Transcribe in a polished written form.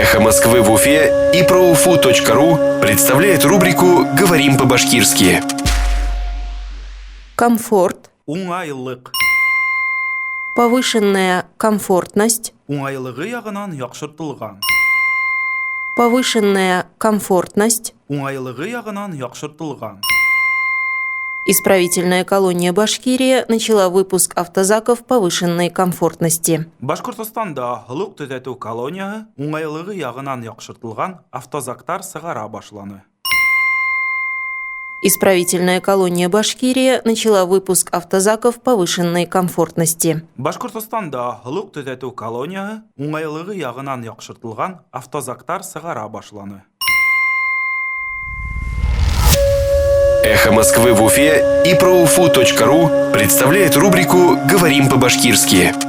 «Эхо Москвы» в Уфе и проуфу.ру представляет рубрику «Говорим по-башкирски». Комфорт, Уңайлыҡ. Повышенная комфортность, Уңайлығы яғынан яҡшыртылған. Повышенная комфортность. Уңайлығы яғынан яҡшыртылған. Исправительная колония Башкирия начала выпуск автозаков повышенной комфортности. Башҡортостанда холоҡ төҙәтеү колонияһы уңайлығы яғынан яҡшыртылған автозактар сығара башланы. Исправительная колония Башкирия начала выпуск автозаков повышенной комфортности. Башҡортостанда холоҡ төҙәтеү колонияһы уңайлығы яғынан яҡшыртылған автозактар сығара башланы. «Эхо Москвы» в Уфе и проуфу.ру представляет рубрику «Говорим по-башкирски».